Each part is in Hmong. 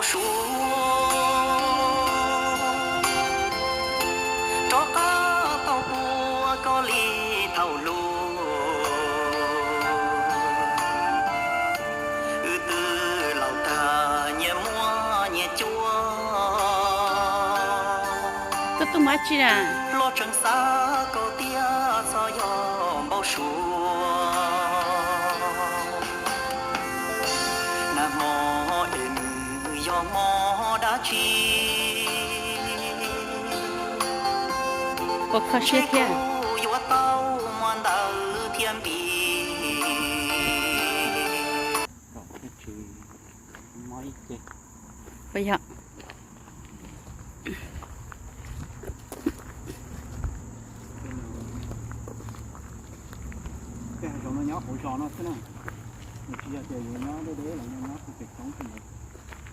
Suav, rov qab tau pua koj li thaum hluas. Wb twb laus tag nyias muaj nyias cuab. Koj tuaj mus dab tsi na? Los tseem xav koj tiag txhob yog npau suav. Nag hmo es nws yog hmo dab tsi? Ua kho siab thiab. Kuv yuav tau muaj ntawv thiab npis. Ua yog. Tej hav zoov no nyob hauv zos no xwb na. Nws tsis yog tias yuav nyob deb deb los nyob nyob puag pem roob xwb ntawd.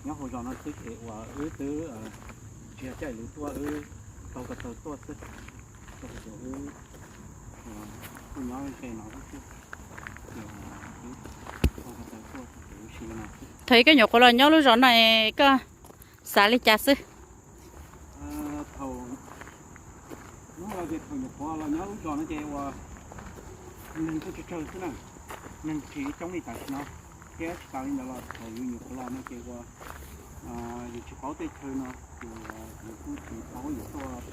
Nyob hauv zos no xwb ces uas wb twb tsis yog caij lus tuaj, wb taug ko taw tuaj xwb. Rau qhov tias wb kuj nyob ze no xwb, ces wb taug ko taw tuaj ces wb si no xwb. Thaum ub koj nyuam qhuav los nyob lub zos no es koj xav li cas xwb? Thaum hnub no ces thaum nyuam qhuav los nyob lub zos no ces uas neeg kuj tsawg tsawg xwb na, neeg tsis coob li tam sim no. Thiab tsis tas li ntawd los thaum yus nyuam qhuav los no ces uas yus tsis paub tej chaw no, ces yus kuj tsis paub yus tuaj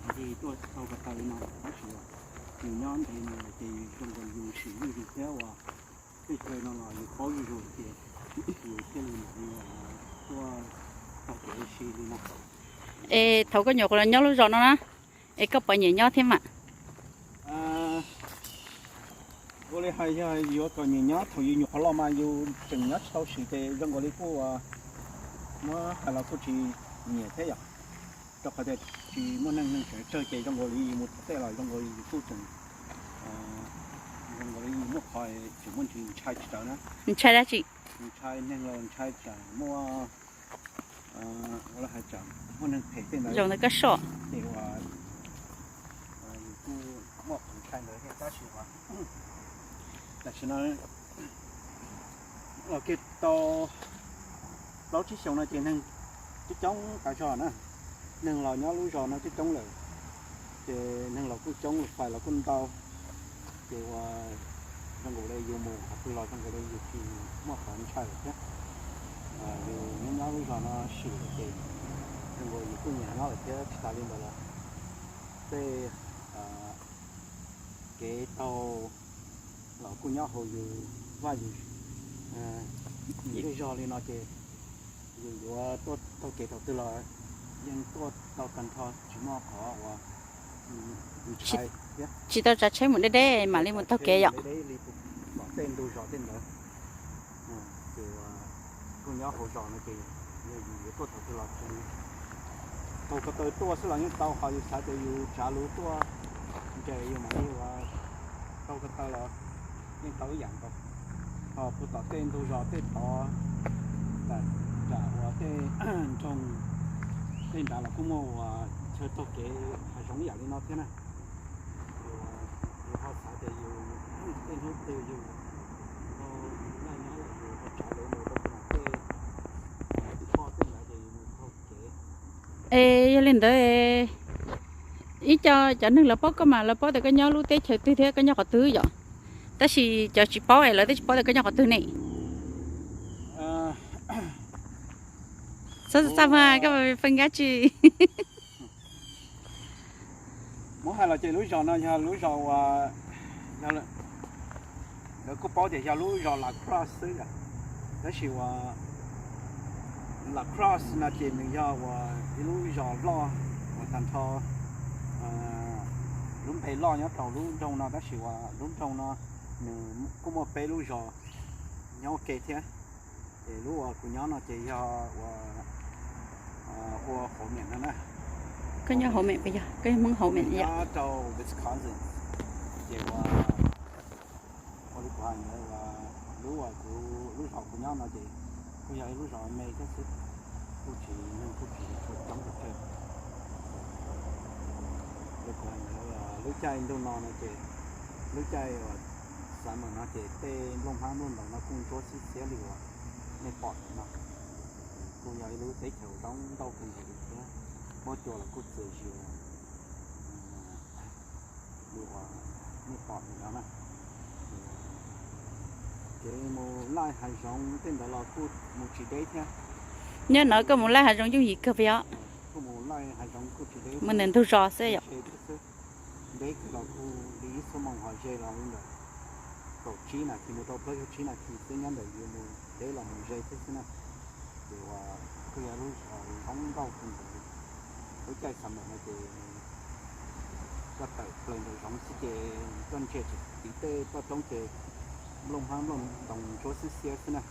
ncig tuaj taug ko taw li no, tab sis yus nyob ntev no ces zoo nkaus yus sim zuj zus thiab uas tej chaw no los yus paub zuj zus ces yus thiaj li mam li tuaj taug kev si li no. Es thaum koj nyuam qhuav los nyob lub zos no na, es koj puas nyiam nyob thiab mas? Ua li hais yog yuav kom nyiam nyob thaum yus nyuam qhuav los mas yus tseem nyob tsis tau siv ces zoo nkaus li kuj muab hais los kuj tsis nyiam thiab yom. Rau qhov tias tsis muaj neeg, neeg tseem tsawg ces zoo nkaus li yus mus tom tej los zoo nkaus li yus kuj tseem, zoo nkaus li yus muaj qhov tseem muaj ntsis ntshai tsis tawv na. Ntshai dab tsi? Ntshai neeg los ntshai tsam muaj, ua li hais tsam muaj neeg phem tej ntawd. Zoo ntawd koj soj. Ces uas yus kuj muaj qhov ntshai ntawd thiab tab sis uas tam sim no los kiag tau plaub tsib xyoos no ces neeg coob coob tas zog na, neeg los nyob lub zos no coob coob lawm, ces neeg los kuj coob, fais los kuj ntau, ces uas zoo nkaus li yus mus qhov twg los zoo nkaus li yus tsis muaj qhov ntshai lawm thiab. Yus nyob nyob lub zos no sim lawm ces zoo nkaus yus kuj nyiam nyob lawm thiab. Tsis tas li ntawd los tej kev taug los kuj nyob hauv yus vaj yus zej zog li no ces yus yuav tuaj taug kev thaum twg los yeej tuaj tau tag nrho, tsis muaj qhov uas ntshai thiab. Tsis tau tsav tsheb mus deb deb mam li mus taug kev yom. Deb deb li tom tej ntug zos tej ntawd. Ces kuj nyob hauv zos no ces yog yus yuav tuaj thaum twg los tseem taug ko taw tuaj xwb los yeej tau, ho yus xav tias yus tsav lus tuaj nres yus mam li ua taug ko taw los yeej tau ib yam nkaus. Ho puag tom tej ntug zos tej tod, nram uas tej nroog tej nrad los kuj muaj uas chaw taug kev hav zoov ib yam li no thiab na. Yus ho xav tias yus tej hnub twg yus ho nyob nyob los yus ho tsav lus mus rau puag tom tej poj tej ntawd ces yus mus taug kev. Es yog li ntawd, ib co cov neeg lawv paub koj mas lawv paub tias koj nyob lub teb chaws twg thiab koj nyob qhov twg yom? Tab sis cov tsis paub es lawv twb tsis paub tias koj nyob qhov twg ne. Txhob txaj muag, koj pheej nkab tsi? Muab hais los ces lub zos no yog lub zos uas lawv kuj paub tias yog lub zos La Crosse xwb yom. Tab sis uas La Crosse no ces nws yog uas ib lub zos loj uas tag nrho lub npe loj nyob rau lub nroog no, tab sis uas lub nroog no nws kuj muaj peb lub zos nyob ua ke thiab. Ces lub uas kuv nyob no ces yog uas hu ua Hauv Miam no na. Koj nyob Hauv Miam puas yog? Koj yog Hmoob Hauv Miam yom? Nyob rau Wisconsin. Ces uas ua li kuv hais ntawd uas lub uas kuv lub zos kuv nyob no ces kuj yog ib lub zos me thiab xwb, kuj tsis neeg kuj tsis tshua coob pes tsawg. Li kuv hais ntawd lub caij ntuj no no ces lub caij uas summer no ces tej nplooj hmab nplooj ntoo no kuj ntsuab xiab xiab li uas nej pom ntawm no. Kuj yog ib lub teb chaws zoo nkauj kawg nkaus li thiab, muab cua los kuj txias zias li uas nej pom ntawm no na. Kev mus laij hav zoov tej ntawd los kuj mus tsis deb thiab. Nyob no koj mus laij hav zoov yooj yim kawg os. Kuj mus laij hav zoov kuj tsis deb, mus ntawm ntug zos xwb yom. Deb kawg los kuj li ib xuab moos ho ze los li ntawm kaum tsib nas this mus rau plaub caug tsib nas this xwb, nyob ntawm yus mus deb los mus ze thiab xwb na. Ces uas kuj yog lub zos zoo nkauj kawg nkaus li. Lub caij summer no ces koj tawm plaws ntawm zoov xwb ces koj ntsia tsis tid tej toj roob ces nplooj hmab nplooj ntoos ntsuab xiab xiab xwb na.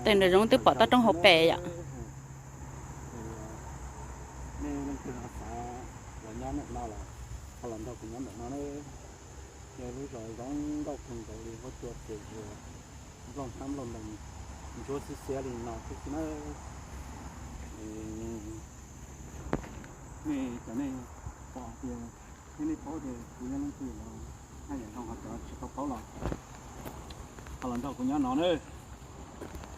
Tawm ntawm zoov twb pom toj roob hauv pes yom. Nej leej twg ho xav los nyob ntawm no los ho los nrog kuv nyob ntawm no na. Yog lub zos zoo nkauj kawg nkaus li, huab cua txias zias, nplooj hmab nplooj ntoos ntsuab xiab xiab li no thiab xwb na. Nej cov nej pom tias, thiab nej paub tias kuv yog leej twg los haj yam zoo, ho cov tsis tau paub los ho los nrog kuv nyob no na.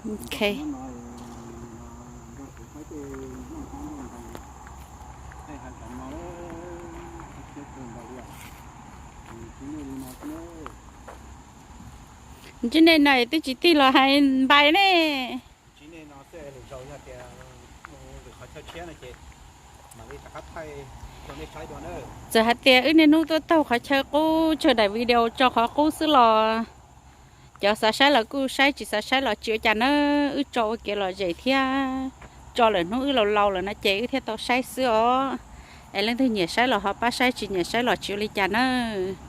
Nrog kuv nyob no, nrog kuv saib tej nplooj hmab nplooj ntoos tej hav zoov no, siab kawg nkaus li os. Ntsib nej li no xwb na. Ntsib nej no twb tsis tig los hais npais ne. Ntsib nej no xwb, lwm zaus yog tias mus lwm qhov chaw tshiab no ces mam li rov qab thaij rau nej saib dua na. Txawm hais tias wb niaj hnub tuaj taug qhov chaw qub tsawg daim video tso qhov qub xwb los cov xav saib los kuj saib, tsis xav saib los tsis ua cas nawb. Wb tso ua kev lom zem thiab tso lawm hnub wb laus laus lawm no ces wb thiaj tau saib xwb os. Es leej twg nyiam saib los ho pab saib, tsis nyiam saib los tsis ua li cas nawb.